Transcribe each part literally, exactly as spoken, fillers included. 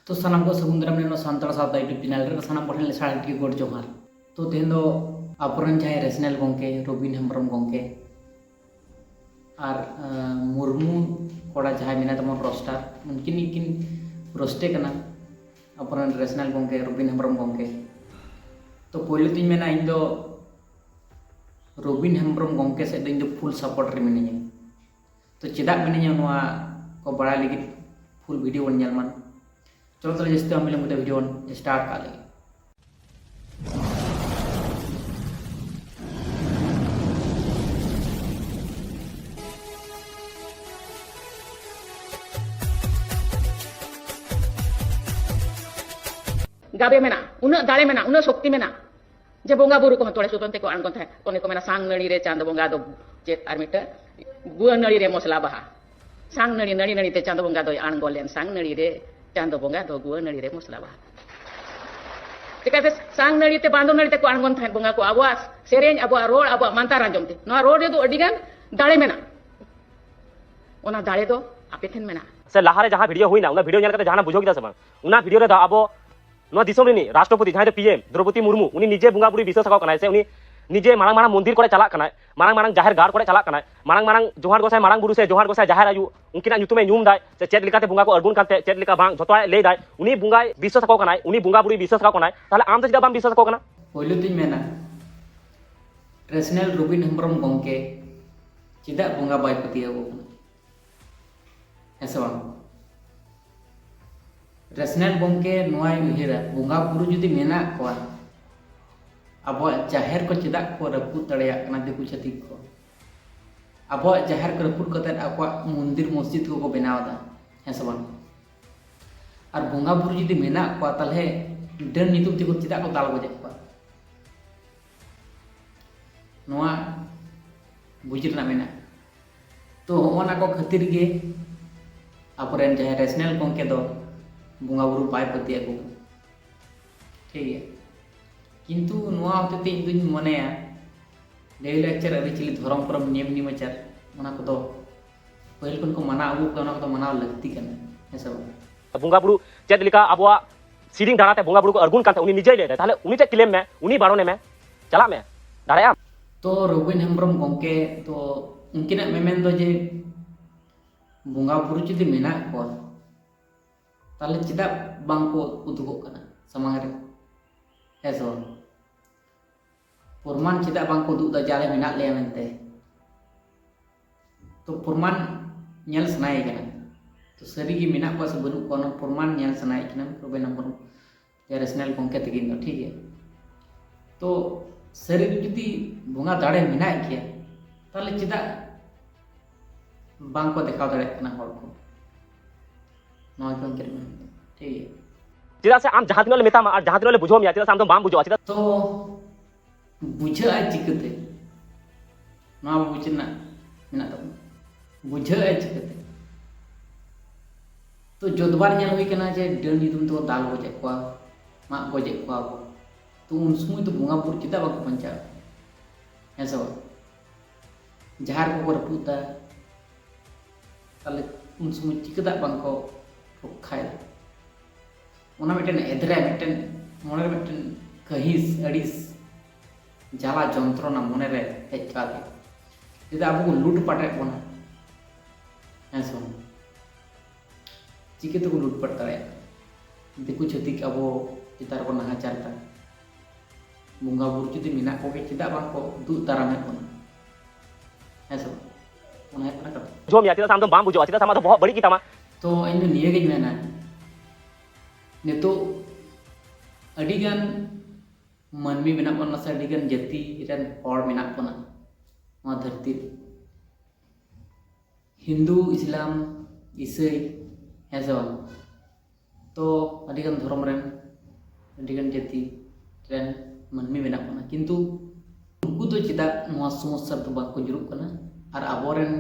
ᱛᱚ ᱥᱟᱱᱟᱢ ᱠᱚ ᱥᱟᱹᱜᱩᱱ ᱫᱟᱨᱟᱢ ᱱᱚᱣᱟ ᱥᱟᱱᱛᱟᱲ ᱥᱟᱶᱛᱟ YouTube ᱪᱮᱱᱮᱞ ᱨᱮ᱾ ᱥᱟᱱᱟᱢ ᱠᱚᱴᱷᱮᱱ ᱞᱮ ᱥᱟᱨᱦᱟᱣ ᱜᱮ ᱜᱚᱰ ᱡᱚᱦᱟᱨ᱾ ᱛᱚ ᱛᱮᱦᱮᱧ ᱫᱚ ᱟᱵᱚᱨᱮᱱ ᱡᱟᱦᱟᱸᱭ ᱨᱮᱥᱱᱟᱞ ᱜᱚᱢᱠᱮ ᱨᱚᱵᱤᱱ ᱦᱮᱢᱵᱨᱚᱢ ᱜᱚᱢᱠᱮ ᱟᱨ ᱟᱸ, ᱢᱩᱨᱢᱩ ᱠᱚᱲᱟ ᱡᱟᱦᱟᱸᱭ ᱢᱮᱱᱟᱭ ᱛᱟᱵᱚᱱ ᱨᱳᱥᱴᱟᱨ, ᱩᱱᱠᱤᱱ ᱜᱮᱠᱤᱱ ᱨᱳᱥᱴᱮ ᱠᱟᱱᱟ ᱟᱵᱚᱨᱮᱱ ᱨᱮᱥᱱᱟᱞ ᱜᱚᱢᱠᱮ ᱨᱚᱵᱤᱱ ᱦᱮᱢᱵᱨᱚᱢ ᱜᱚᱢᱠᱮ᱾ ᱛᱚ ᱯᱳᱭᱞᱳ ᱛᱤᱧ ᱢᱮᱱᱟ, ᱤᱧ ᱫᱚ ᱨᱚᱵᱤᱱ ᱦᱮᱢᱵᱨᱚᱢ ᱜᱚᱢᱠᱮ ᱥᱮᱫ ᱫᱚ ᱤᱧ ᱫᱚ ᱯᱷᱩᱞ ᱥᱟᱯᱳᱨᱴ ᱨᱮ ᱢᱤᱱᱟᱹᱧᱟ᱾ ᱛᱚ ᱪᱮᱫᱟᱜ ᱢᱤᱱᱟᱹᱧᱟ, ᱱᱚᱣᱟ ᱠᱚ ᱵᱟᱲᱟᱭ ᱞᱟᱹᱜᱤᱫ ᱯᱷᱩᱞ ᱵᱷᱤᱰᱤᱭᱳ ᱵᱚᱱ ᱧᱮᱞ ᱢᱟ᱾ ᱪᱚᱞᱚ ᱛᱟᱦᱞᱮ ᱡᱟᱹᱥᱛᱤ ᱵᱟᱝ ᱵᱤᱞᱚᱢ ᱠᱟᱛᱮ ᱵᱷᱤᱰᱤᱭᱳ ᱵᱚᱱ ᱥᱴᱟᱨᱴ ᱠᱟᱜ ᱞᱮᱜᱮ᱾ ᱜᱟᱵᱮ ᱢᱮᱱᱟᱜᱼᱟ, ᱩᱱᱟᱹᱜ ᱫᱟᱲᱮ ᱢᱮᱱᱟᱜᱼᱟ, ᱩᱱᱟᱹᱜ ᱥᱚᱠᱛᱤ ᱢᱮᱱᱟᱜᱼᱟ᱾ ᱡᱮ ᱵᱚᱸᱜᱟ ᱵᱩᱨᱩ ᱠᱚᱦᱚᱸ ᱛᱚᱲᱮ ᱥᱩᱛᱟᱹᱢ ᱛᱮᱠᱚ ᱟᱬᱜᱚᱱ ᱛᱟᱦᱮᱸᱫ᱾ ᱚᱱᱮ ᱠᱚ ᱢᱮᱱᱟ, ᱥᱟᱝ ᱱᱟᱹᱲᱤ ᱨᱮ ᱪᱟᱸᱫᱚ ᱵᱚᱸᱜᱟ ᱫᱚ ᱪᱮᱫ ᱟᱨ ᱢᱤᱫᱴᱟᱹᱝ ᱜᱩᱣᱟᱹ ᱱᱟᱹᱲᱤ ᱨᱮ ᱢᱚᱥᱞᱟ ᱵᱟᱦᱟ᱾ ᱥᱟᱝ ᱱᱟᱹᱲᱤ, ᱱᱟᱹᱲᱤ ᱱᱟᱹᱲᱤ ᱛᱮ ᱪᱟᱸᱫᱚ ᱵᱚᱸᱜᱟ ᱫᱚᱭ ᱟᱬᱜᱚ ᱞᱮᱱ, ᱥᱟᱝ ᱱᱟᱹᱲᱤ ᱨᱮ ᱪᱟᱸᱫᱚ ᱵᱚᱸᱜᱟ ᱫᱚ ᱜᱩᱣᱟᱹ ᱱᱟᱹᱲᱤ ᱨᱮ ᱢᱚᱥᱞᱟ ᱵᱟᱦᱟ᱾ ᱪᱤᱠᱟᱹᱛᱮ ᱥᱟᱝ ᱱᱟᱹᱲᱤ ᱛᱮ ᱵᱟᱸᱫᱚ ᱱᱟᱹᱲᱤ ᱛᱮᱠᱚ ᱟᱬᱜᱚᱱ ᱛᱟᱦᱮᱸᱫ ᱵᱚᱸᱜᱟ ᱠᱚ? ᱟᱵᱚᱣᱟᱜ ᱥᱮᱨᱮᱧ, ᱟᱵᱚᱣᱟᱜ ᱨᱚᱲ, ᱟᱵᱚᱣᱟᱜ ᱢᱟᱱᱛᱟᱨ ᱟᱸᱡᱚᱢ ᱛᱮ᱾ ᱱᱚᱣᱟ ᱨᱚᱲ ᱨᱮᱫᱚ ᱟᱹᱰᱤ ᱜᱟᱱ ᱫᱟᱲᱮ ᱢᱮᱱᱟᱜᱼᱟ᱾ ᱚᱱᱟ ᱫᱟᱲᱮ ᱫᱚ ᱟᱯᱮ ᱴᱷᱮᱱ ᱢᱮᱱᱟᱜᱼᱟ᱾ ᱥᱮ ᱞᱟᱦᱟᱨᱮ ᱡᱟᱦᱟᱸ ᱵᱷᱤᱰᱤᱭᱳ ᱦᱩᱭᱱᱟ, ᱚᱱᱟ ᱵᱷᱤᱰᱤᱭᱳ ᱧᱮᱞ ᱠᱟᱛᱮ ᱡᱟᱦᱟᱱᱟᱜ ᱵᱩᱡᱷᱟᱹᱣ ᱠᱮᱫᱟ ᱥᱮ ᱵᱟᱝ? ᱚᱱᱟ ᱵᱷᱤᱰᱤᱭᱳ ᱨᱮᱫᱚ ᱟᱵᱚ ᱱᱚᱣᱟ ᱫᱤᱥᱚᱢ ᱨᱤᱱᱤᱡ ᱨᱟᱥᱴᱨᱚᱯᱚᱛᱤ, ᱡᱟᱦᱟᱸᱭ ᱫᱚ ᱯᱤ ᱮᱢ ᱫᱨᱚᱣᱯᱚᱫᱤ ᱢᱩᱨᱢᱩ, ᱩᱱᱤ ᱱᱤᱡᱮ ᱵᱚᱸᱜᱟ ᱵᱩᱨᱩᱭ ᱵᱤᱥᱥᱟᱹᱥ ᱟᱠᱚ ᱠᱟᱱᱟᱭ, ᱥᱮ ᱩᱱᱤ ᱱᱤᱡᱮ ᱢᱟᱨᱟᱝ ᱢᱟᱨᱟᱝ ᱢᱚᱱᱫᱤᱨ ᱠᱚᱨᱮ ᱪᱟᱞᱟᱜ ᱠᱟᱱᱟᱭ, ᱢᱟᱨᱟᱝ ᱢᱟᱨᱟᱝ ᱡᱟᱦᱮᱨ ᱜᱟᱲ ᱠᱚᱨᱮ ᱪᱟᱞᱟᱜ ᱠᱟᱱᱟᱭ, ᱢᱟᱨᱟᱝ ᱢᱟᱨᱟᱝ ᱡᱚᱦᱟᱨ ᱜᱚᱸᱥᱟᱭ ᱢᱟᱨᱟᱝ ᱵᱩᱨᱩ ᱥᱮ ᱡᱚᱦᱟᱨ ᱜᱚᱸᱥᱟᱭ ᱡᱟᱦᱮᱨ ᱟᱭᱳ, ᱩᱱᱠᱤᱱᱟᱜ ᱧᱩᱛᱩᱢᱮ ᱧᱩᱢ ᱫᱟᱭ, ᱥᱮ ᱪᱮᱫ ᱞᱮᱠᱟᱛᱮ ᱵᱚᱸᱜᱟ ᱠᱚ ᱟᱬᱜᱚᱱ ᱠᱟᱱ ᱛᱟᱦᱮᱸᱫ, ᱪᱮᱫ ᱞᱮᱠᱟ ᱵᱟᱝ, ᱡᱷᱚᱛᱚᱣᱟᱜ ᱞᱟᱹᱭ ᱫᱟᱭ᱾ ᱩᱱᱤ ᱵᱚᱸᱜᱟᱭ ᱵᱤᱥᱥᱟᱹᱥ ᱟᱠᱚ ᱠᱟᱱᱟᱭ, ᱩᱱᱤ ᱵᱚᱸᱜᱟ ᱵᱩᱨᱩᱭ ᱵᱤᱥᱥᱟᱹᱥ ᱟᱠᱚ ᱠᱟᱱᱟᱭ, ᱛᱟᱦᱞᱮ ᱟᱢ ᱫᱚ ᱪᱮᱫᱟᱜ ᱵᱟᱢ ᱵᱤᱥᱥᱟᱹᱥ ᱟᱠᱚ ᱠᱟᱱᱟ? ᱯᱳᱭᱞᱳ ᱛᱤᱧ ᱢᱮᱱᱟ, ᱨᱮᱥᱱᱟᱞ ᱨᱚᱵᱤᱱ ᱦᱮᱢᱵᱨᱚᱢ ᱜᱚᱢᱠᱮ ᱪᱮᱫᱟᱜ ᱵᱚᱸᱜᱟ ᱵᱟᱭ ᱯᱟᱹᱛᱭᱟᱹᱣ ᱟᱠᱚ ᱠᱟᱱᱟ? ᱦᱮᱸ ᱥᱮ ᱵᱟᱝ? ᱨᱮᱥᱱᱟᱞ ᱜᱚᱢᱠᱮ ᱱᱚᱣᱟᱭ ᱩᱭᱦᱟᱹᱨᱟ, ᱵᱚᱸᱜᱟ ᱵᱩᱨᱩ ᱡᱩᱫᱤ ᱢᱮᱱᱟᱜ ᱠᱚᱣᱟ, ᱟᱵᱚᱣᱟᱜ ᱡᱟᱦᱮᱨ ᱠᱚ ᱪᱮᱫᱟᱜ ᱠᱚ ᱨᱟᱹᱯᱩᱫ ᱫᱟᱲᱮᱭᱟᱜ ᱠᱟᱱᱟ ᱫᱤᱠᱩ ᱪᱷᱟᱹᱛᱤᱠ ᱠᱚ? ᱟᱵᱚᱣᱟᱜ ᱡᱟᱦᱮᱨ ᱠᱚ ᱨᱟᱹᱯᱩᱫ ᱠᱟᱛᱮᱫ ᱟᱠᱚᱣᱟᱜ ᱢᱚᱱᱫᱤᱨ ᱢᱚᱥᱡᱤᱫ ᱠᱚᱠᱚ ᱵᱮᱱᱟᱣ ᱮᱫᱟ, ᱦᱮᱸ ᱥᱮ ᱵᱟᱝ? ᱟᱨ ᱵᱚᱸᱜᱟ ᱵᱩᱨᱩ ᱡᱩᱫᱤ ᱢᱮᱱᱟᱜ ᱠᱚᱣᱟ, ᱛᱟᱦᱚᱞᱮ ᱰᱟᱹᱱ ᱧᱩᱛᱩᱢ ᱛᱮᱠᱚ ᱪᱮᱫᱟᱜ ᱠᱚ ᱫᱟᱞ ᱜᱚᱡᱮᱫ ᱠᱚᱣᱟ? ᱱᱚᱣᱟ ᱵᱩᱡᱽ ᱨᱮᱱᱟᱜ ᱢᱮᱱᱟᱜᱼᱟ᱾ ᱛᱚ ᱦᱚᱸᱜᱼᱚ ᱱᱟ ᱠᱚ ᱠᱷᱟᱹᱛᱤᱨ ᱜᱮ ᱟᱵᱚᱨᱮᱱ ᱡᱟᱦᱟᱸᱭ ᱨᱮᱥᱱᱟᱞ ᱜᱚᱢᱠᱮ ᱫᱚ ᱵᱚᱸᱜᱟ ᱵᱩᱨᱩ ᱵᱟᱭ ᱯᱟᱹᱛᱭᱟᱹᱣ ᱟᱠᱚ ᱠᱟᱱᱟ᱾ ᱴᱷᱤᱠ ᱜᱮᱭᱟ, ᱠᱤᱱᱛᱩ ᱱᱚᱣᱟ ᱦᱚᱛᱮ ᱛᱮ ᱤᱧ ᱫᱩᱧ ᱢᱚᱱᱮᱭᱟ, ᱞᱟᱹᱭ ᱞᱟᱠᱪᱟᱨ, ᱟᱹᱨᱤᱪᱟᱹᱞᱤ, ᱫᱷᱚᱨᱚᱢ, ᱠᱚᱨᱚᱢ, ᱱᱤᱭᱚᱢ ᱱᱤᱢᱟᱪᱟᱨ, ᱚᱱᱟ ᱠᱚᱫᱚ ᱯᱟᱹᱦᱤᱞ ᱠᱷᱚᱱ ᱠᱚ ᱢᱟᱱᱟᱣ ᱟᱹᱜᱩ ᱠᱟᱜᱼᱟ, ᱚᱱᱟ ᱠᱚᱫᱚ ᱢᱟᱱᱟᱣ ᱞᱟᱹᱠᱛᱤ ᱠᱟᱱᱟ, ᱦᱮᱸ ᱥᱮ ᱵᱟᱝ? ᱵᱚᱸᱜᱟ ᱵᱩᱨᱩ ᱪᱮᱫ ᱞᱮᱠᱟ ᱟᱵᱚᱣᱟᱜ ᱥᱮᱨᱮᱧ ᱫᱟᱨᱟ ᱛᱮ ᱵᱚᱸᱜᱟ ᱵᱩᱨᱩ ᱠᱚ ᱟᱬᱜᱚᱱ ᱠᱟᱱ ᱛᱟᱦᱮᱸᱫ, ᱩᱱᱤ ᱱᱤᱡᱮᱭ ᱞᱟᱹᱭ ᱮᱫᱟᱭ, ᱛᱟᱦᱚᱞᱮ ᱩᱱᱤ ᱴᱷᱮᱱ ᱠᱞᱮᱢ ᱢᱮ, ᱩᱱᱤ ᱵᱟᱨᱚᱱᱮ ᱢᱮ, ᱪᱟᱞᱟᱜ ᱢᱮ, ᱫᱟᱲᱮᱭᱟᱜ ᱟᱢ? ᱛᱚ ᱨᱚᱵᱤᱱ ᱦᱮᱢᱵᱨᱚᱢ ᱜᱚᱢᱠᱮ, ᱛᱚ ᱩᱱᱠᱤᱱᱟᱜ ᱢᱮᱢᱮᱱ ᱫᱚ ᱡᱮ ᱵᱚᱸᱜᱟ ᱵᱩᱨᱩ ᱡᱩᱫᱤ ᱢᱮᱱᱟᱜ ᱠᱚᱣᱟ, ᱛᱟᱦᱚᱞᱮ ᱪᱮᱫᱟᱜ ᱵᱟᱝ ᱠᱚ ᱩᱫᱩᱜᱚᱜ ᱠᱟᱱᱟ ᱥᱟᱢᱟᱝ ᱨᱮ? ᱦᱮᱸ ᱥᱮ ᱵᱟᱝ? ᱯᱨᱚᱢᱟᱱ ᱪᱮᱫᱟᱜ ᱵᱟᱝ ᱠᱚ ᱩᱫᱩᱜ ᱮᱫᱟ ᱡᱮ ᱟᱞᱮ ᱢᱮᱱᱟᱜ ᱞᱮᱭᱟ ᱢᱮᱱᱛᱮ? ᱛᱚ ᱯᱨᱚᱢᱟᱱ ᱧᱮᱞ ᱥᱟᱱᱟᱭᱮ ᱠᱟᱱᱟ᱾ ᱛᱚ ᱥᱟᱹᱨᱤ ᱜᱮ ᱢᱮᱱᱟᱜ ᱠᱚᱣᱟ ᱥᱮ ᱵᱟᱹᱱᱩᱜ ᱠᱚᱣᱟ, ᱚᱱᱟ ᱯᱨᱚᱢᱟᱱ ᱧᱮᱞ ᱥᱟᱱᱟᱭᱮ ᱠᱟᱱᱟ ᱨᱚᱵᱤᱱ ᱦᱮᱢᱵᱨᱚᱢ, ᱡᱮ ᱨᱮᱥᱱᱟᱞ ᱜᱚᱢᱠᱮ ᱛᱟᱹᱠᱤᱱ ᱫᱚ, ᱴᱷᱤᱠ ᱜᱮᱭᱟ᱾ ᱛᱚ ᱥᱟᱹᱨᱤ ᱜᱮ ᱡᱩᱫᱤ ᱵᱚᱸᱜᱟ ᱫᱟᱲᱮ ᱢᱮᱱᱟᱜ ᱜᱮᱭᱟ, ᱛᱟᱦᱚᱞᱮ ᱪᱮᱫᱟᱜ ᱵᱟᱝ ᱠᱚ ᱫᱮᱠᱷᱟᱣ ᱫᱟᱲᱮᱭᱟᱜ ᱠᱟᱱᱟ ᱦᱚᱲ ᱠᱚ? ᱱᱚᱣᱟ ᱜᱮ ᱜᱚᱢᱠᱮ ᱢᱮᱱ ᱫᱚ, ᱴᱷᱤᱠ ᱜᱮᱭᱟ᱾ ᱪᱮᱫᱟᱜ ᱥᱮ ᱟᱢ ᱡᱟᱦᱟᱸ ᱛᱤᱱᱟᱹᱜ ᱞᱮ ᱢᱮᱛᱟᱢᱟ ᱟᱨ ᱡᱟᱦᱟᱸ ᱛᱤᱱᱟᱹᱜ ᱞᱮ ᱵᱩᱡᱷᱟᱹᱣ ᱢᱮᱭᱟ, ᱪᱮᱫᱟᱜ ᱥᱮ ᱟᱢ ᱫᱚ ᱵᱟᱢ ᱵᱩᱡᱷᱟᱹᱜᱼᱟ, ᱪᱮᱫᱟᱜ? ᱛᱚ ᱵᱩᱡᱷᱟᱹᱜᱼᱟ ᱪᱤᱠᱟᱹᱛᱮ? ᱱᱚᱣᱟ ᱵᱩᱡᱽ ᱨᱮᱱᱟᱜ ᱢᱮᱱᱟᱜ ᱛᱟᱵᱚᱱᱟ, ᱵᱩᱡᱷᱟᱹᱜᱼᱟ ᱪᱤᱠᱟᱹᱛᱮ? ᱛᱚ ᱡᱚᱛᱵᱟᱨ ᱧᱮᱞ ᱦᱩᱭ ᱠᱟᱱᱟ ᱡᱮ ᱰᱟᱹᱱ ᱧᱩᱛᱩᱢ ᱛᱮᱠᱚ ᱫᱟᱞ ᱜᱚᱡᱮᱫ ᱠᱚᱣᱟ, ᱢᱟᱜ ᱜᱚᱡᱮᱫ ᱠᱚᱣᱟ ᱠᱚ᱾ ᱛᱚ ᱩᱱ ᱥᱚᱢᱚᱭ ᱫᱚ ᱵᱚᱸᱜᱟ ᱵᱩᱨᱩ ᱪᱮᱫᱟᱜ ᱵᱟᱠᱚ ᱵᱟᱧᱪᱟᱜᱼᱟ? ᱦᱮᱸ ᱥᱮ ᱵᱟᱝ? ᱡᱟᱦᱮᱨ ᱠᱚᱠᱚ ᱨᱟᱹᱯᱩᱫ ᱮᱫᱟ, ᱛᱟᱦᱚᱞᱮ ᱩᱱ ᱥᱚᱢᱚᱭ ᱪᱤᱠᱟᱹ ᱫᱟᱜ ᱵᱟᱝ ᱠᱚ ᱨᱚᱠᱠᱷᱟᱭᱮᱫᱟ? ᱚᱱᱟ ᱢᱤᱫᱴᱮᱱ ᱮᱫᱽᱨᱮ, ᱢᱤᱫᱴᱮᱱ ᱢᱚᱱᱮᱨᱮ ᱢᱤᱫᱴᱮᱱ ᱠᱟᱹᱦᱤᱥ, ᱟᱹᱲᱤᱥ, ᱡᱟᱞᱟ ᱡᱚᱱᱛᱨᱚᱱᱟ ᱢᱚᱱᱮᱨᱮ ᱦᱮᱡ ᱠᱟᱣᱫᱮᱭᱟ᱾ ᱡᱩᱫᱤ ᱟᱵᱚ ᱠᱚ ᱞᱩᱴ ᱯᱟᱴᱮᱫ ᱵᱚᱱᱟ, ᱦᱮᱸ ᱥᱮ ᱵᱟᱝ? ᱪᱤᱠᱟᱹ ᱛᱮᱠᱚ ᱞᱩᱴ ᱯᱟᱴ ᱫᱟᱲᱮᱭᱟᱜᱼᱟ? ᱫᱤᱠᱩ ᱪᱷᱟᱹᱛᱤᱠ ᱟᱵᱚ ᱪᱮᱛᱟᱱ ᱨᱮᱠᱚ ᱱᱟᱦᱟᱪᱟᱨ ᱮᱫᱟ᱾ ᱵᱚᱸᱜᱟ ᱵᱩᱨᱩ ᱡᱩᱫᱤ ᱢᱮᱱᱟᱜ ᱠᱚᱜᱮ, ᱪᱮᱫᱟᱜ ᱵᱟᱝ ᱠᱚ ᱫᱩᱜ ᱫᱟᱨᱟᱢᱮᱫ ᱵᱚᱱᱟ? ᱦᱮᱸ ᱥᱮ ᱵᱟᱝ? ᱚᱱᱟ ᱦᱩᱭᱩᱜ ᱠᱟᱱᱟ ᱠᱟᱛᱷᱟ᱾ ᱵᱩᱡᱷᱟᱹᱣ ᱢᱮᱭᱟ, ᱪᱮᱫᱟᱜ ᱥᱮ ᱟᱢ ᱫᱚ ᱵᱚᱦᱚᱜ ᱵᱟᱹᱲᱤᱡ ᱜᱮᱛᱟᱢᱟ᱾ ᱛᱚ ᱤᱧ ᱫᱚ ᱱᱤᱭᱟᱹ ᱜᱤᱧ ᱢᱮᱱᱟ, ᱱᱤᱛᱚᱜ ᱟᱹᱰᱤ ᱜᱟᱱ ᱢᱟᱹᱱᱢᱤ ᱢᱮᱱᱟᱜ ᱵᱚᱱᱟ ᱥᱮ ᱟᱹᱰᱤ ᱜᱟᱱ ᱡᱟᱹᱛᱤ ᱨᱮᱱ ᱦᱚᱲ ᱢᱮᱱᱟᱜ ᱵᱚᱱᱟ ᱱᱚᱣᱟ ᱫᱷᱟᱹᱨᱛᱤ ᱨᱮ᱾ ᱦᱤᱱᱫᱩ, ᱤᱥᱞᱟᱢ, ᱤᱥᱟᱹᱭ, ᱦᱮᱸ ᱥᱮ ᱵᱟᱝ? ᱛᱚ ᱟᱹᱰᱤ ᱜᱟᱱ ᱫᱷᱚᱨᱚᱢ ᱨᱮᱱ, ᱟᱹᱰᱤ ᱜᱟᱱ ᱡᱟᱹᱛᱤ ᱨᱮᱱ ᱢᱟᱹᱱᱢᱤ ᱢᱮᱱᱟᱜ ᱵᱚᱱᱟ, ᱠᱤᱱᱛᱩ ᱩᱱᱠᱩ ᱫᱚ ᱪᱮᱫᱟᱜ ᱱᱚᱣᱟ ᱥᱚᱢᱚᱥᱥᱟ ᱨᱮᱫᱚ ᱵᱟᱝ ᱠᱚ ᱧᱩᱨᱩᱜ ᱠᱟᱱᱟ? ᱟᱨ ᱟᱵᱚᱨᱮᱱ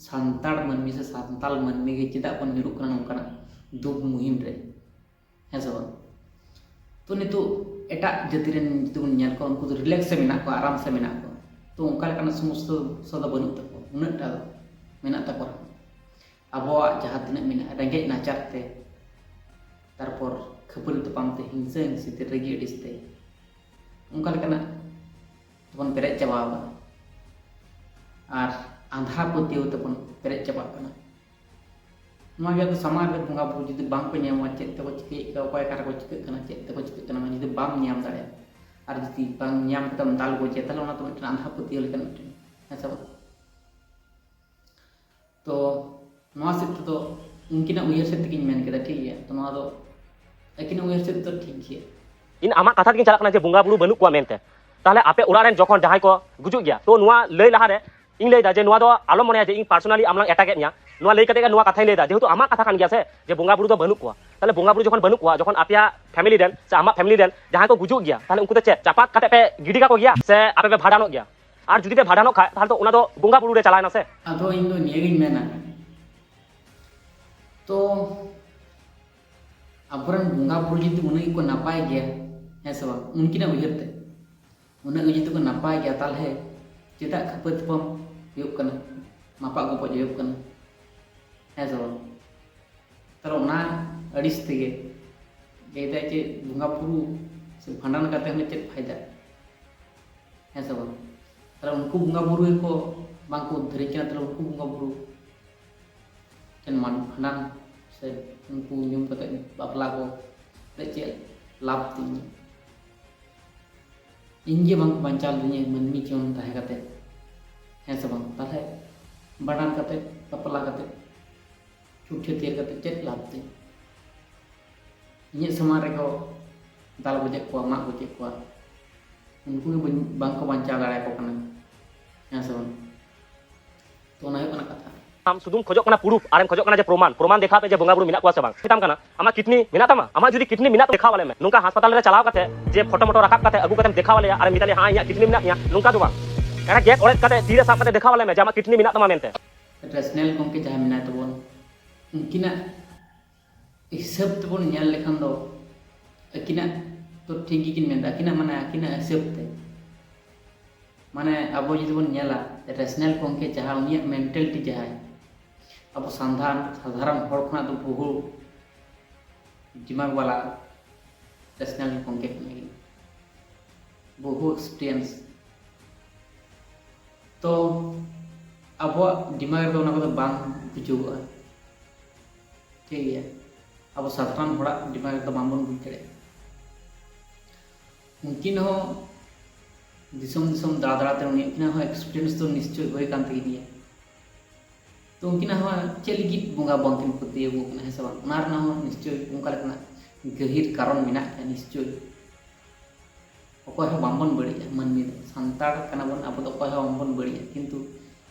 ᱥᱟᱱᱛᱟᱲ ᱢᱟᱹᱱᱢᱤ ᱥᱮ ᱥᱟᱱᱛᱟᱲ ᱢᱟᱹᱱᱢᱤ ᱜᱮ ᱪᱮᱫᱟᱜ ᱵᱚᱱ ᱧᱩᱨᱩᱜ ᱠᱟᱱᱟ ᱱᱚᱝᱠᱟᱱᱟᱜ ᱫᱩᱠ ᱢᱩᱦᱤᱢ ᱨᱮ? ᱦᱮᱸ ᱥᱮ ᱵᱟᱝ? ᱛᱚ ᱱᱤᱛᱚᱜ ᱮᱴᱟᱜ ᱡᱟᱹᱛᱤ ᱨᱮᱱ ᱡᱩᱫᱤ ᱵᱚᱱ ᱧᱮᱞ ᱠᱚᱣᱟ, ᱩᱱᱠᱩ ᱫᱚ ᱨᱤᱞᱮᱠᱥ ᱨᱮ ᱢᱮᱱᱟᱜ ᱠᱚᱣᱟ, ᱟᱨᱟᱢ ᱥᱮ ᱢᱮᱱᱟᱜ ᱠᱚᱣᱟ᱾ ᱛᱚ ᱚᱱᱠᱟ ᱞᱮᱠᱟᱱᱟᱜ ᱥᱚᱢᱚᱥᱥᱟ ᱫᱚ ᱵᱟᱹᱱᱩᱜ ᱛᱟᱠᱚᱣᱟ, ᱩᱱᱟᱹᱜ ᱴᱟ ᱫᱚ ᱢᱮᱱᱟᱜ ᱛᱟᱠᱚ ᱨᱮᱦᱚᱸ᱾ ᱟᱵᱚᱣᱟᱜ ᱡᱟᱦᱟᱸ ᱛᱤᱱᱟᱹᱜ ᱢᱮᱱᱟᱜᱼᱟ, ᱨᱮᱸᱜᱮᱡ ᱱᱟᱪᱟᱨ ᱛᱮ ᱯᱚᱨ ᱠᱷᱟᱹᱯᱟᱹᱨᱤ ᱛᱟᱯᱟᱢ ᱛᱮ, ᱦᱤᱝᱥᱟᱹ ᱦᱤᱝᱥᱤ ᱛᱮ, ᱨᱟᱹᱜᱤ ᱟᱹᱲᱤᱥ ᱛᱮ, ᱚᱱᱠᱟ ᱞᱮᱠᱟᱱᱟᱜ ᱛᱮᱵᱚᱱ ᱯᱮᱨᱮᱡ ᱪᱟᱵᱟ ᱟᱠᱟᱱᱟ᱾ ᱟᱨ ᱟᱸᱫᱷᱟ ᱯᱟᱹᱛᱭᱟᱹᱣ ᱛᱮᱵᱚᱱ ᱯᱮᱨᱮᱡ ᱪᱟᱵᱟᱜ ᱠᱟᱱᱟ᱾ ᱱᱚᱣᱟ ᱜᱮ ᱟᱫᱚ ᱥᱟᱢᱟᱝ ᱨᱮ ᱵᱚᱸᱜᱟ ᱵᱩᱨᱩ ᱡᱩᱫᱤ ᱵᱟᱝ ᱠᱚ ᱧᱟᱢᱟ, ᱪᱮᱫ ᱛᱮᱠᱚ ᱪᱤᱠᱟᱹᱭᱮᱫ ᱠᱟᱱᱟ, ᱚᱠᱚᱭ ᱚᱠᱟ ᱨᱮᱠᱚ ᱪᱤᱠᱟᱹᱜ ᱠᱟᱱᱟ, ᱪᱮᱫ ᱛᱮᱠᱚ ᱪᱤᱠᱟᱹᱜ ᱠᱟᱱᱟ, ᱚᱱᱟ ᱡᱩᱫᱤ ᱵᱟᱢ ᱧᱟᱢ ᱫᱟᱲᱮᱭᱟᱜᱼᱟ, ᱟᱨ ᱡᱩᱫᱤ ᱵᱟᱝ ᱧᱟᱢ ᱠᱟᱛᱮᱢ ᱫᱟᱞ ᱜᱚᱡᱮᱭᱟ, ᱛᱟᱦᱚᱞᱮ ᱚᱱᱟ ᱫᱚ ᱢᱤᱫᱴᱮᱱ ᱟᱸᱫᱷᱟ ᱯᱟᱹᱛᱭᱟᱹᱣ ᱞᱮᱠᱟᱱ ᱢᱤᱫᱴᱮᱱ, ᱦᱮᱸ ᱥᱮ ᱵᱟᱝ? ᱛᱚ ᱱᱚᱣᱟ ᱥᱮᱫ ᱛᱮᱫᱚ ᱩᱱᱠᱤᱱᱟᱜ ᱩᱭᱦᱟᱹᱨ ᱥᱮᱫ ᱛᱮᱜᱮᱧ ᱢᱮᱱ ᱠᱮᱫᱟ, ᱴᱷᱤᱠ ᱜᱮᱭᱟ᱾ ᱛᱚ ᱱᱚᱣᱟ ᱫᱚ ᱟᱹᱠᱤᱱᱟᱜ ᱩᱭᱦᱟᱹᱨ ᱥᱮᱫ ᱫᱚ ᱴᱷᱤᱠ ᱜᱮᱭᱟ᱾ ᱤᱧ ᱟᱢᱟᱜ ᱠᱟᱛᱷᱟ ᱛᱮᱜᱤᱧ ᱪᱟᱞᱟᱜ ᱠᱟᱱᱟ ᱡᱮ ᱵᱚᱸᱜᱟ ᱵᱩᱨᱩ ᱵᱟᱹᱱᱩᱜ ᱠᱚᱣᱟ ᱢᱮᱱᱛᱮ᱾ ᱛᱟᱦᱞᱮ ᱟᱯᱮ ᱚᱲᱟᱜ ᱨᱮᱱ ᱡᱚᱠᱷᱚᱱ ᱡᱟᱦᱟᱸᱭ ᱠᱚ ᱜᱩᱡᱩᱜ ᱜᱮᱭᱟ, ᱛᱚ ᱱᱚᱣᱟ ᱞᱟᱹᱭ ᱞᱟᱦᱟᱨᱮ ᱤᱧ ᱞᱟᱹᱭᱫᱟ ᱡᱮ ᱱᱚᱣᱟ ᱫᱚ ᱟᱞᱚᱢ ᱢᱚᱱᱮᱭᱟ ᱡᱮ ᱤᱧ personally ᱟᱢ ᱞᱟᱝ attack ᱮᱫ ᱢᱮᱭᱟ᱾ ᱱᱚᱣᱟ ᱞᱟᱹᱭ ᱠᱟᱛᱮ ᱜᱮ ᱱᱚᱣᱟ ᱠᱟᱛᱷᱟᱧ ᱞᱟᱹᱭᱫᱟ, ᱡᱮᱦᱮᱛᱩ ᱟᱢᱟᱜ ᱠᱟᱛᱷᱟ ᱠᱟᱱ ᱜᱮᱭᱟ ᱥᱮ, ᱡᱮ ᱵᱚᱸᱜᱟ ᱵᱩᱨᱩ ᱫᱚ ᱵᱟᱹᱱᱩᱜ ᱠᱚᱣᱟ᱾ ᱛᱟᱦᱞᱮ ᱵᱚᱸᱜᱟ ᱵᱩᱨᱩ ᱡᱚᱠᱷᱚᱱ ᱵᱟᱹᱱᱩᱜ ᱠᱚᱣᱟ, ᱡᱚᱠᱷᱚᱱ ᱟᱯᱮᱭᱟᱜ family ᱨᱮᱱ ᱥᱮ ᱟᱢᱟᱜ family ᱨᱮᱱ ᱡᱟᱦᱟᱸᱭ ᱠᱚ ᱜᱩᱡᱩᱜ ᱜᱮᱭᱟ, ᱛᱟᱦᱞᱮ ᱩᱱᱠᱩ ᱫᱚ ᱪᱮᱫ ᱪᱟᱯᱟᱫ ᱠᱟᱛᱮ ᱯᱮ ᱜᱤᱰᱤ ᱠᱟᱠᱚ ᱜᱮᱭᱟ ᱥᱮ ᱟᱯᱮ ᱯᱮ ᱵᱷᱟᱸᱰᱟᱱᱚᱜ ᱜᱮᱭᱟ? ᱟᱨ ᱡᱩᱫᱤ ᱯᱮ ᱵᱷᱟᱸᱰᱟᱱᱚᱜ ᱠᱷᱟᱡ, ᱛᱟᱦᱞᱮ ᱛᱚ ᱚᱱᱟ ᱫᱚ ᱵᱚᱸᱜᱟ ᱵᱩᱨᱩ ᱨᱮ ᱪᱟᱞᱟᱣ ᱮᱱᱟ ᱥᱮ? ᱟᱫᱚ ᱤᱧ ᱫᱚ ᱱᱤᱭᱟᱹᱜᱤᱧ ᱢᱮᱱᱟ, ᱛᱚ ᱟᱵᱚᱨᱮᱱ ᱵᱚᱸᱜᱟ ᱵᱩᱨᱩ ᱡᱩᱫᱤ ᱩᱱᱟᱹᱜ ᱜᱮᱠᱚ ᱱᱟᱯᱟᱭ ᱜᱮᱭᱟ, ᱦᱮᱸ ᱥᱮ ᱵᱟᱝ, ᱩᱱᱠᱤᱱᱟᱜ ᱩᱭᱦᱟᱹᱨ ᱛᱮ ᱩᱱᱟᱹᱜ ᱜᱮ ᱡᱩᱫᱤ ᱠᱚ ᱱᱟᱯᱟᱭ ᱜᱮᱭᱟ, ᱛᱟᱦᱞᱮ ᱪᱮᱫᱟᱜ ᱠᱷᱟᱹᱯᱟᱹᱨᱤ ᱛᱟᱯᱟᱢ ᱦᱩᱭᱩᱜ ᱠᱟᱱᱟ, ᱢᱟᱯᱟᱜ ᱜᱚᱯᱚᱡ ᱦᱩᱭᱩᱜ ᱠᱟᱱᱟ, ᱦᱮᱸ ᱥᱮ ᱵᱟᱝ? ᱛᱟᱦᱞᱮ ᱚᱱᱟ ᱟᱹᱲᱤᱥ ᱛᱮᱜᱮ ᱞᱟᱹᱭᱫᱟᱭ ᱡᱮ ᱵᱚᱸᱜᱟ ᱵᱩᱨᱩ ᱥᱮ ᱵᱷᱟᱸᱰᱟᱱ ᱠᱟᱛᱮ ᱦᱚᱸ ᱪᱮᱫ ᱯᱷᱟᱭᱫᱟ, ᱦᱮᱸ ᱥᱮ ᱵᱟᱝ? ᱛᱟᱦᱞᱮ ᱩᱱᱠᱩ ᱵᱚᱸᱜᱟ ᱵᱩᱨᱩ ᱜᱮᱠᱚ ᱵᱟᱝ ᱠᱚ ᱩᱫᱽᱫᱷᱟᱹᱨᱤᱧ ᱠᱟᱱᱟ, ᱛᱟᱦᱞᱮ ᱩᱱᱠᱩ ᱵᱚᱸᱜᱟ ᱵᱩᱨᱩ ᱴᱷᱮᱱ ᱢᱟᱱ ᱵᱷᱟᱸᱰᱟᱱ ᱥᱮ ᱩᱱᱠᱩ ᱧᱩᱢ ᱠᱟᱛᱮ ᱵᱟᱯᱞᱟ ᱠᱚ ᱨᱮ ᱪᱮᱫ ᱞᱟᱵᱷ ᱛᱤᱧ? ᱤᱧ ᱜᱮ ᱵᱟᱝ ᱠᱚ ᱵᱟᱧᱪᱟᱣ ᱞᱤᱫᱤᱧᱟ ᱢᱟᱹᱱᱢᱤ ᱡᱤᱭᱚᱱ ᱛᱟᱦᱮᱸ ᱠᱟᱛᱮ, ᱦᱮᱸ ᱥᱮ ᱵᱟᱝ? ᱛᱟᱦᱞᱮ ᱵᱷᱟᱸᱰᱟᱱ ᱠᱟᱛᱮ, ᱵᱟᱯᱞᱟ ᱠᱟᱛᱮ, ᱪᱷᱩᱴ ᱪᱷᱟᱹᱴᱭᱟᱹᱨ ᱠᱟᱛᱮ ᱪᱮᱫ ᱞᱟᱵᱷ ᱛᱤᱧ? ᱤᱧᱟᱹᱜ ᱥᱟᱢᱟᱝ ᱨᱮᱠᱚ ᱫᱟᱞ ᱜᱚᱡᱮᱫ ᱠᱚᱣᱟ, ᱢᱟᱜ ᱜᱚᱡᱮᱫ ᱠᱚᱣᱟ, ᱩᱱᱠᱩ ᱜᱮ ᱵᱟᱹᱧ, ᱵᱟᱝ ᱠᱚ ᱵᱟᱧᱪᱟᱣ ᱫᱟᱲᱮᱭᱟᱠᱚ ᱠᱟᱱᱟ, ᱦᱮᱸ ᱥᱮ ᱵᱟᱝ? ᱛᱚ ᱚᱱᱟ ᱦᱩᱭᱩᱜ ᱠᱟᱱᱟ ᱠᱟᱛᱷᱟ᱾ ᱟᱢ ᱥᱩᱫᱩᱢ ᱠᱷᱚᱡᱚᱜ ᱠᱟᱱᱟ proof, ᱟᱨᱮᱢ ᱠᱷᱚᱡᱚᱜ ᱠᱟᱱᱟ ᱡᱮ ᱯᱨᱚᱢᱟᱱ, ᱯᱨᱚᱢᱟᱱ ᱫᱮᱠᱷᱟᱣ ᱯᱮ ᱡᱮ ᱵᱚᱸᱜᱟ ᱵᱩᱨᱩ ᱢᱮᱱᱟᱜ ᱠᱚᱣᱟ ᱥᱮ ᱵᱟᱝ᱾ ᱢᱮᱛᱟᱢ ᱠᱟᱱᱟ, ᱟᱢᱟᱜ kidney ᱢᱮᱱᱟᱜ ᱛᱟᱢᱟ? ᱟᱢᱟᱜ ᱡᱩᱫᱤ kidney ᱢᱮᱱᱟᱜ ᱛᱟᱢᱟ, ᱫᱮᱠᱷᱟᱣ ᱟᱞᱮ ᱢᱮ᱾ ᱱᱚᱝᱠᱟ ᱦᱟᱥᱯᱟᱛᱟᱞ ᱨᱮ ᱪᱟᱞᱟᱣ ᱠᱟᱛᱮ ᱡᱮ ᱯᱷᱳᱴᱳ ᱢᱳᱴᱳ ᱨᱟᱠᱟᱵ ᱠᱟᱛᱮ ᱟᱹᱜᱩ ᱠᱟᱛᱮᱢ ᱫᱮᱠᱷᱟᱣ ᱟᱞᱮᱭᱟ ᱟᱨᱮᱢ ᱢᱮᱛᱟ ᱞᱮᱭᱟ, "ᱦᱮᱸ, ᱤᱧᱟᱹᱜ kidney ᱢᱮᱱᱟᱜ ᱛᱤᱧᱟ", ᱱᱚᱝᱠᱟ ᱫᱚ ᱵᱟᱝ᱾ ᱮᱴᱟᱜ ᱜᱮᱫ ᱚᱲᱮᱡ ᱠᱟᱛᱮ ᱛᱤ ᱨᱮ ᱥᱟᱵ ᱠᱟᱛᱮ ᱫᱮᱠᱷᱟᱣ ᱟᱞᱮ ᱢᱮ ᱡᱮ ᱟᱢᱟᱜ kidney ᱢᱮᱱᱟᱜ ᱛᱟᱢᱟ ᱢᱮᱱᱛᱮ᱾ ᱨᱮᱥᱱᱮᱞ ᱜᱚᱢᱠᱮ ᱡᱟᱦᱟᱸᱭ ᱢᱮᱱᱟᱭ ᱛᱟᱵᱚᱱ, ᱩᱱᱠᱤᱱᱟᱜ ᱦᱤᱥᱟᱹᱵ ᱛᱮᱵᱚᱱ ᱧᱮᱞ ᱞᱮᱠᱷᱟᱱ ᱫᱚ ᱟᱹᱠᱤᱱᱟᱜ ᱫᱚ ᱴᱷᱤᱠ ᱜᱮᱠᱤᱱ ᱢᱮᱱᱫᱟ, ᱟᱹᱠᱤᱱᱟᱜ ᱢᱟᱱᱮ ᱟᱹᱠᱤᱱᱟᱜ ᱦᱤᱥᱟᱹᱵ ᱛᱮ, ᱢᱟᱱᱮ ᱟᱵᱚ ᱡᱩᱫᱤ ᱵᱚᱱ ᱧᱮᱞᱟ ᱨᱮᱥᱱᱮᱞ ᱜᱚᱢᱠᱮ ᱡᱟᱦᱟᱸ ᱩᱱᱤᱭᱟᱜ mentality ᱡᱟᱦᱟᱸᱭ ᱟᱵᱚ ᱥᱟᱱᱫᱷᱟᱨ ᱥᱟᱫᱷᱟᱨᱚᱱ ᱦᱚᱲ ᱠᱷᱚᱱᱟᱜ ᱫᱚ ᱵᱚᱦᱩ ᱫᱤᱢᱟᱜᱽ ᱵᱟᱞᱟ ᱨᱮᱥᱱᱟᱞ ᱜᱚᱢᱠᱮ ᱠᱟᱱᱟᱭ, ᱵᱚᱦᱩ ᱮᱠᱥᱯᱤᱨᱤᱭᱮᱱᱥ᱾ ᱛᱚ ᱟᱵᱚᱣᱟᱜ ᱫᱤᱢᱟᱜᱽ ᱨᱮᱫᱚ ᱚᱱᱟ ᱠᱚᱫᱚ ᱵᱟᱝ ᱵᱩᱡᱷᱟᱹᱜᱚᱜᱼᱟ, ᱴᱷᱤᱠ ᱜᱮᱭᱟ? ᱟᱵᱚ ᱥᱟᱫᱷᱟᱨᱚᱱ ᱦᱚᱲᱟᱜ ᱫᱤᱢᱟᱜᱽ ᱨᱮᱫᱚ ᱵᱟᱝᱵᱚᱱ ᱵᱩᱡᱽ ᱫᱟᱲᱮᱭᱟᱜᱼᱟ᱾ ᱩᱱᱠᱤᱱ ᱦᱚᱸ ᱫᱤᱥᱚᱢ ᱫᱤᱥᱚᱢ ᱫᱟᱬᱟ ᱫᱟᱬᱟᱛᱮ ᱩᱱᱤ, ᱩᱱᱠᱤᱱᱟᱜ ᱦᱚᱸ ᱮᱠᱥᱯᱤᱨᱤᱭᱮᱱᱥ ᱫᱚ ᱱᱤᱥᱪᱚᱭ ᱦᱩᱭ ᱟᱠᱟᱱ ᱛᱟᱹᱠᱤᱱ ᱜᱮᱭᱟ᱾ ᱛᱚ ᱩᱱᱠᱤᱱᱟᱜ ᱦᱚᱸ ᱪᱮᱫ ᱞᱟᱹᱜᱤᱫ ᱵᱚᱸᱜᱟ ᱵᱟᱝᱠᱤᱱ ᱯᱟᱹᱛᱭᱟᱹᱣ ᱟᱠᱚ ᱠᱟᱱᱟ, ᱦᱮᱸ ᱥᱮ ᱵᱟᱝ? ᱚᱱᱟ ᱨᱮᱱᱟᱜ ᱦᱚᱸ ᱱᱤᱥᱪᱚᱭ ᱚᱱᱠᱟ ᱞᱮᱠᱟᱱᱟᱜ ᱜᱟᱹᱦᱤᱨ ᱠᱟᱨᱚᱱ ᱢᱮᱱᱟᱜ ᱜᱮᱭᱟ ᱱᱤᱥᱪᱚᱭ᱾ ᱚᱠᱚᱭ ᱦᱚᱸ ᱵᱟᱝᱵᱚᱱ ᱵᱟᱹᱲᱤᱡᱼᱟ, ᱢᱟᱹᱱᱢᱤ ᱫᱚ, ᱥᱟᱱᱛᱟᱲ ᱠᱟᱱᱟ ᱵᱚᱱ, ᱟᱵᱚ ᱫᱚ ᱚᱠᱚᱭ ᱦᱚᱸ ᱵᱟᱝᱵᱚᱱ ᱵᱟᱹᱲᱤᱡᱼᱟ, ᱠᱤᱱᱛᱩ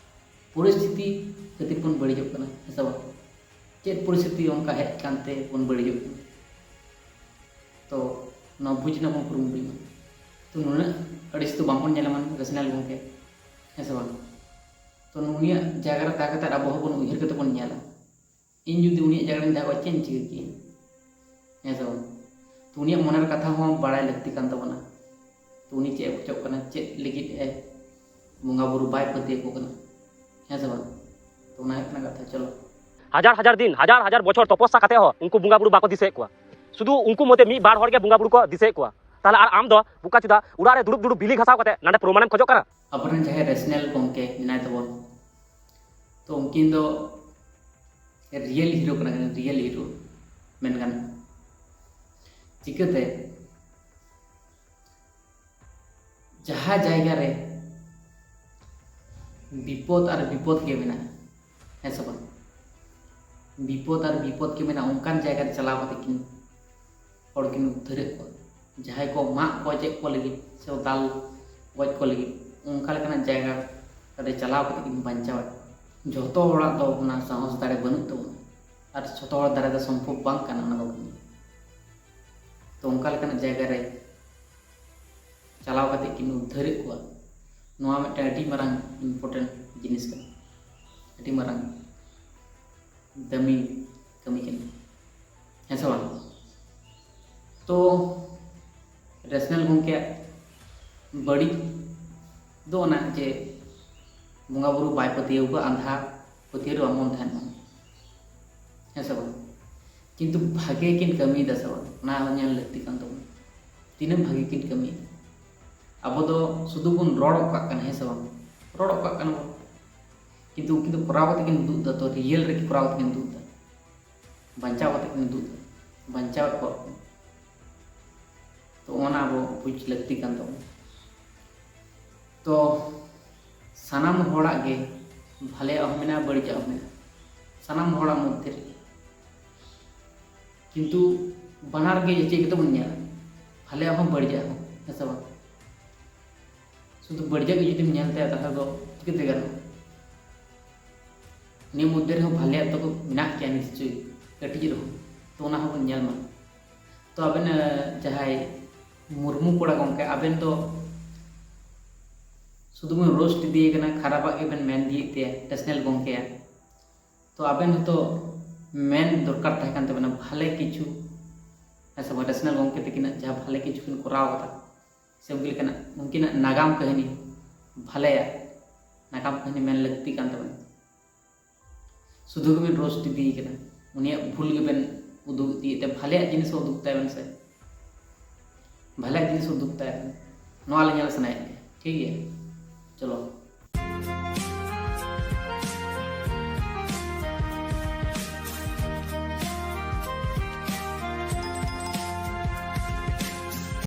ᱯᱚᱨᱤᱥᱛᱷᱤᱛᱤ ᱠᱷᱟᱹᱛᱤᱨ ᱵᱚᱱ ᱵᱟᱹᱲᱤᱡᱚᱜ ᱠᱟᱱᱟ, ᱦᱮᱸ ᱥᱮ ᱵᱟᱝ? ᱪᱮᱫ ᱯᱚᱨᱤᱥᱛᱷᱤᱛᱤ ᱚᱱᱠᱟ ᱦᱮᱡ ᱟᱠᱟᱱᱛᱮ ᱵᱚᱱ ᱵᱟᱹᱲᱤᱡᱚᱜ ᱠᱟᱱᱟ? ᱛᱚ ᱱᱚᱣᱟ ᱵᱩᱡᱽ ᱨᱮᱱᱟᱜ ᱵᱚᱱ ᱠᱩᱨᱩᱢᱩᱴᱩᱭ ᱢᱟ᱾ ᱛᱚ ᱱᱩᱱᱟᱹᱜ ᱟᱹᱲᱤᱥ ᱫᱚ ᱵᱟᱝᱵᱚᱱ ᱧᱮᱞᱟ ᱢᱟᱱᱮ ᱨᱮᱥᱱᱟᱞ ᱜᱚᱢᱠᱮ, ᱦᱮᱸ ᱥᱮ ᱵᱟᱝ? ᱛᱚ ᱩᱱᱤᱭᱟᱜ ᱡᱟᱭᱜᱟ ᱨᱮ ᱛᱟᱦᱮᱸ ᱠᱟᱛᱮ ᱟᱵᱚ ᱦᱚᱸᱵᱚᱱ ᱩᱭᱦᱟᱹᱨ ᱠᱟᱛᱮ ᱵᱚᱱ ᱧᱮᱞᱟ, ᱤᱧ ᱡᱩᱫᱤ ᱩᱱᱤᱭᱟᱜ ᱡᱟᱭᱜᱟ ᱨᱮᱧ ᱛᱟᱦᱮᱸ ᱠᱚᱜᱼᱟ, ᱪᱮᱫ ᱤᱧ ᱪᱤᱠᱟᱹ ᱠᱮᱭᱟ? ᱦᱮᱸ ᱥᱮ ᱵᱟᱝ? ᱛᱚ ᱩᱱᱤᱭᱟᱜ ᱢᱚᱱᱮᱨ ᱠᱟᱛᱷᱟ ᱦᱚᱸ ᱵᱟᱲᱟᱭ ᱞᱟᱹᱠᱛᱤ ᱠᱟᱱ ᱛᱟᱵᱚᱱᱟ᱾ ᱛᱚ ᱩᱱᱤ ᱪᱮᱫ ᱮ ᱠᱷᱚᱡᱚᱜ ᱠᱟᱱᱟ, ᱪᱮᱫ ᱞᱟᱹᱜᱤᱫ ᱮ ᱵᱚᱸᱜᱟ ᱵᱩᱨᱩ ᱵᱟᱭ ᱯᱟᱹᱛᱭᱟᱹᱣ ᱟᱠᱚ ᱠᱟᱱᱟ, ᱦᱮᱸ ᱥᱮ ᱵᱟᱝ? ᱛᱚ ᱚᱱᱟ ᱦᱩᱭᱩᱜ ᱠᱟᱱᱟ ᱠᱟᱛᱷᱟ᱾ ᱪᱚᱞᱚ᱾ ᱦᱟᱡᱟᱨ ᱦᱟᱡᱟᱨ ᱫᱤᱱ, ᱦᱟᱡᱟᱨ ᱦᱟᱡᱟᱨ ᱵᱚᱪᱷᱚᱨ ᱛᱚᱯᱚᱥᱟ ᱠᱟᱛᱮ ᱦᱚᱸ ᱩᱱᱠᱩ ᱵᱚᱸᱜᱟ ᱵᱩᱨᱩ ᱵᱟᱠᱚ ᱫᱤᱥᱟᱹᱭᱮᱫ ᱠᱚᱣᱟ᱾ ᱥᱩᱫᱷᱩ ᱩᱱᱠᱩ ᱢᱚᱫᱽᱫᱷᱮ ᱢᱤᱫ ᱵᱟᱨ ᱦᱚᱲ ᱜᱮ ᱵᱚᱸᱜᱟ ᱵᱩᱨᱩ ᱠᱚ ᱫᱤᱥᱟᱹᱭᱮᱫ ᱠᱚᱣᱟ᱾ ᱛᱟᱦᱞᱮ ᱟᱨ ᱟᱢ ᱫᱚ ᱵᱚᱠᱟ ᱪᱮᱫᱟᱜ ᱚᱲᱟᱜ ᱨᱮ ᱫᱩᱲᱩᱵ ᱫᱩᱲᱩᱵ ᱵᱤᱞᱤ ᱜᱷᱟᱥᱟᱣ ᱠᱟᱛᱮ ᱱᱚᱰᱮ ᱯᱨᱚᱢᱟᱱᱮᱢ ᱠᱷᱚᱡᱚᱜ ᱠᱟᱱᱟ? ᱟᱵᱚᱨᱮᱱ ᱡᱟᱦᱟᱸᱭ ᱨᱮᱥᱱᱟᱞ ᱜᱚᱢᱠᱮ ᱢᱮᱱᱟᱭ ᱛᱟᱵᱚᱱ, ᱛᱚ ᱩᱱᱠᱤᱱ ᱫᱚ ᱨᱤᱭᱮᱞ ᱦᱤᱨᱳ ᱠᱟᱱᱟ ᱠᱤᱱ, ᱨᱤᱭᱮᱞ ᱦᱤᱨᱳ ᱢᱮᱱ ᱜᱟᱱᱚᱜᱼᱟ᱾ ᱪᱤᱠᱟᱹᱛᱮ? ᱡᱟᱦᱟᱸ ᱡᱟᱭᱜᱟ ᱨᱮ ᱵᱤᱯᱚᱫ ᱟᱨ ᱵᱤᱯᱚᱫ ᱜᱮ ᱢᱮᱱᱟᱜᱼᱟ, ᱦᱮᱸ ᱥᱮ ᱵᱟᱝ? ᱵᱤᱯᱚᱫ ᱟᱨ ᱵᱤᱯᱚᱫ ᱜᱮ ᱢᱮᱱᱟᱜᱼᱟ, ᱚᱱᱠᱟᱱ ᱡᱟᱭᱜᱟ ᱨᱮ ᱪᱟᱞᱟᱣ ᱠᱟᱛᱮ ᱠᱤᱱ ᱦᱚᱲ ᱠᱤᱱ ᱩᱫᱽᱫᱷᱟᱹᱨᱮᱫ ᱠᱚᱣᱟ᱾ ᱡᱟᱦᱟᱸᱭ ᱠᱚ ᱢᱟᱜ ᱜᱚᱡᱮᱫ ᱠᱚ ᱞᱟᱹᱜᱤᱫ ᱥᱮ ᱫᱟᱞ ᱜᱚᱡ ᱠᱚ ᱞᱟᱹᱜᱤᱫ, ᱚᱱᱠᱟ ᱞᱮᱠᱟᱱᱟᱜ ᱡᱟᱭᱜᱟ ᱨᱮ ᱪᱟᱞᱟᱣ ᱠᱟᱛᱮ ᱠᱤᱱ ᱵᱟᱧᱪᱟᱣᱮᱫ ᱠᱚᱣᱟ᱾ ᱡᱷᱚᱛᱚ ᱦᱚᱲᱟᱜ ᱫᱚ ᱚᱱᱟ ᱥᱟᱦᱚᱥ ᱫᱟᱲᱮ ᱵᱟᱹᱱᱩᱜ ᱛᱟᱵᱚᱱᱟ, ᱟᱨ ᱡᱷᱚᱛᱚ ᱦᱚᱲ ᱫᱟᱨᱟᱭ ᱛᱮ ᱥᱚᱢᱵᱷᱚᱵ ᱵᱟᱝ ᱠᱟᱱᱟ ᱚᱱᱟ ᱠᱚ ᱠᱟᱹᱢᱤ᱾ ᱛᱚ ᱚᱱᱠᱟ ᱞᱮᱠᱟᱱᱟᱜ ᱡᱟᱭᱜᱟ ᱨᱮ ᱪᱟᱞᱟᱣ ᱠᱟᱛᱮ ᱠᱤᱱ ᱩᱫᱽᱫᱷᱟᱹᱨᱮᱫ ᱠᱚᱣᱟ, ᱱᱚᱣᱟ ᱢᱤᱫᱴᱟᱝ ᱟᱹᱰᱤ ᱢᱟᱨᱟᱝ ᱤᱢᱯᱚᱨᱴᱮᱱᱴ ᱡᱤᱱᱤᱥ ᱠᱟᱱᱟ, ᱟᱹᱰᱤ ᱢᱟᱨᱟᱝ ᱫᱟᱹᱢᱤ ᱠᱟᱹᱢᱤ ᱠᱟᱱᱟ, ᱦᱮᱸ ᱥᱮ ᱵᱟᱝ? ᱛᱚ ᱨᱮᱥᱱᱟᱞ ᱜᱚᱢᱠᱮᱭᱟᱜ ᱵᱟᱹᱲᱤᱡ ᱫᱚ ᱚᱱᱟ ᱡᱮ ᱵᱚᱸᱜᱟ ᱵᱩᱨᱩ ᱵᱟᱭ ᱯᱟᱹᱛᱭᱟᱹᱣ ᱠᱚᱣᱟ, ᱟᱸᱫᱷᱟ ᱯᱟᱹᱛᱭᱟᱹᱣ ᱨᱮ ᱵᱟᱝᱵᱚᱱ ᱛᱟᱦᱮᱱ ᱢᱟ, ᱦᱮᱸ ᱥᱮ ᱵᱟᱝ? ᱠᱤᱱᱛᱩ ᱵᱷᱟᱜᱮ ᱠᱤᱱ ᱠᱟᱹᱢᱤᱭᱮᱫᱟ ᱥᱮ ᱵᱟᱝ, ᱚᱱᱟ ᱦᱚᱸ ᱧᱮᱞ ᱞᱟᱹᱠᱛᱤ ᱠᱟᱱ ᱛᱟᱵᱚᱱᱟ᱾ ᱛᱤᱱᱟᱹᱜ ᱵᱷᱟᱜᱮ ᱠᱤᱱ ᱠᱟᱹᱢᱤᱭᱮᱫᱟ᱾ ᱟᱵᱚ ᱫᱚ ᱥᱩᱫᱷᱩ ᱵᱚᱱ ᱨᱚᱲ ᱠᱟᱜ ᱠᱟᱱᱟ, ᱦᱮᱸ ᱥᱮ ᱵᱟᱝ? ᱨᱚᱲ ᱠᱟᱜ ᱠᱟᱱᱟ ᱵᱚᱱ, ᱠᱤᱱᱛᱩ ᱩᱱᱠᱤᱱ ᱫᱚ ᱠᱚᱨᱟᱣ ᱠᱟᱛᱮ ᱠᱤᱱ ᱩᱫᱩᱜ ᱮᱫᱟ, ᱛᱚ ᱨᱤᱭᱮᱞ ᱨᱮ ᱠᱚᱨᱟᱣ ᱠᱟᱛᱮ ᱠᱤᱱ ᱩᱫᱩᱜ ᱮᱫᱟ, ᱵᱟᱧᱪᱟᱣ ᱠᱟᱛᱮ ᱠᱤᱱ ᱩᱫᱩᱜ ᱮᱫᱟ, ᱵᱟᱧᱪᱟᱣᱮᱫ ᱠᱚᱣᱟ ᱠᱚ᱾ ᱛᱚ ᱚᱱᱟ ᱟᱵᱚ ᱵᱩᱡᱽ ᱞᱟᱹᱠᱛᱤ ᱠᱟᱱ ᱛᱟᱵᱚᱱᱟ᱾ ᱛᱚ ᱥᱟᱱᱟᱢ ᱦᱚᱲᱟᱜ ᱜᱮ ᱵᱷᱟᱞᱮᱭᱟᱜ ᱦᱚᱸ ᱢᱮᱱᱟᱜᱼᱟ, ᱵᱟᱹᱲᱤᱡᱟᱜ ᱦᱚᱸ ᱢᱮᱱᱟᱜᱼᱟ, ᱥᱟᱱᱟᱢ ᱦᱚᱲᱟᱜ ᱢᱚᱫᱽᱫᱷᱮ ᱨᱮ᱾ ᱠᱤᱱᱛᱩ ᱵᱟᱱᱟᱨ ᱜᱮ ᱪᱮᱫ ᱜᱮᱛᱚ ᱵᱚᱱ ᱧᱮᱞᱟ, ᱵᱷᱟᱞᱮᱭᱟᱜ ᱦᱚᱸ ᱵᱟᱹᱲᱤᱡᱟᱜ ᱦᱚᱸ, ᱦᱮᱸ ᱥᱮ ᱵᱟᱝ? ᱥᱩᱫᱷᱩ ᱵᱟᱹᱲᱤᱡᱟᱜ ᱜᱮ ᱡᱩᱫᱤᱢ ᱧᱮᱞ ᱛᱟᱭᱟ, ᱛᱟᱦᱚᱞᱮ ᱫᱚ ᱪᱤᱠᱟᱹᱛᱮ ᱜᱟᱱᱚᱜᱼᱟ? ᱱᱤᱭᱟᱹ ᱢᱚᱫᱽᱫᱷᱮ ᱨᱮᱦᱚᱸ ᱵᱷᱟᱞᱮᱭᱟᱜ ᱫᱚ ᱢᱮᱱᱟᱜ ᱜᱮᱭᱟ ᱱᱤᱥᱪᱚᱭ, ᱠᱟᱹᱴᱤᱡ ᱨᱮᱦᱚᱸ᱾ ᱛᱚ ᱚᱱᱟ ᱦᱚᱸᱵᱚᱱ ᱧᱮᱞ ᱢᱟ᱾ ᱛᱚ ᱟᱵᱮᱱ, ᱟᱸ, ᱡᱟᱦᱟᱸᱭ ᱢᱩᱨᱢᱩ ᱠᱚᱲᱟ ᱜᱚᱢᱠᱮ, ᱟᱵᱮᱱ ᱫᱚ ᱥᱩᱫᱷᱩ ᱵᱮᱱ ᱨᱳᱥᱴ ᱤᱫᱤᱭᱮ ᱠᱟᱱᱟ, ᱠᱷᱟᱨᱟᱯᱟᱜ ᱜᱮᱵᱮᱱ ᱢᱮᱱ ᱤᱫᱤᱭᱮᱫ ᱛᱟᱭᱟ ᱱᱮᱥᱱᱟᱞ ᱜᱚᱢᱠᱮᱭᱟᱜ᱾ ᱛᱚ ᱟᱵᱮᱱ ᱦᱚᱸᱛᱚ ᱢᱮᱱ ᱫᱚᱨᱠᱟᱨ ᱛᱟᱦᱮᱸ ᱠᱟᱱ ᱛᱟᱵᱮᱱᱟ ᱵᱷᱟᱞᱮ ᱠᱤᱪᱷᱩ, ᱦᱮᱸ ᱥᱮ ᱵᱟᱝ? ᱱᱮᱥᱱᱟᱞ ᱜᱚᱢᱠᱮ ᱛᱟᱹᱠᱤᱱᱟᱜ ᱡᱟᱦᱟᱸ ᱵᱷᱟᱞᱮ ᱠᱤᱪᱷᱩ ᱠᱤᱱ ᱠᱚᱨᱟᱣ ᱠᱟᱫᱟ, ᱥᱮ ᱩᱱᱠᱤᱱ ᱞᱮᱠᱟᱱᱟᱜ, ᱩᱱᱠᱤᱱᱟᱜ ᱱᱟᱜᱟᱢ ᱠᱟᱹᱦᱱᱤ, ᱵᱷᱟᱞᱮᱭᱟᱜ ᱱᱟᱜᱟᱢ ᱠᱟᱹᱦᱱᱤ ᱢᱮᱱ ᱞᱟᱹᱠᱛᱤ ᱠᱟᱱ ᱛᱟᱵᱮᱱᱟ᱾ ᱥᱩᱫᱷᱩ ᱜᱮᱵᱮᱱ ᱨᱳᱥᱴ ᱤᱫᱤᱭᱮ ᱠᱟᱱᱟ, ᱩᱱᱤᱭᱟᱜ ᱵᱷᱩᱞ ᱜᱮᱵᱮᱱ ᱩᱫᱩᱜ ᱤᱫᱤᱭᱮᱫ ᱛᱮ, ᱵᱷᱟᱞᱮᱭᱟᱜ ᱡᱤᱱᱤᱥ ᱦᱚᱸ ᱩᱫᱩᱜ ᱛᱟᱭ ᱵᱮᱱ ᱥᱮ, ᱵᱷᱟᱞᱮᱭᱟᱜ ᱡᱤᱱᱤᱥ ᱦᱚᱸ ᱩᱫᱩᱜ ᱛᱟᱭ ᱵᱮᱱ᱾ ᱱᱚᱣᱟ ᱞᱮ ᱧᱮᱞ ᱥᱟᱱᱟᱭᱮᱫ ᱞᱤᱧᱟ, ᱴᱷᱤᱠ ᱜᱮᱭᱟ? ᱪᱚᱞᱚ᱾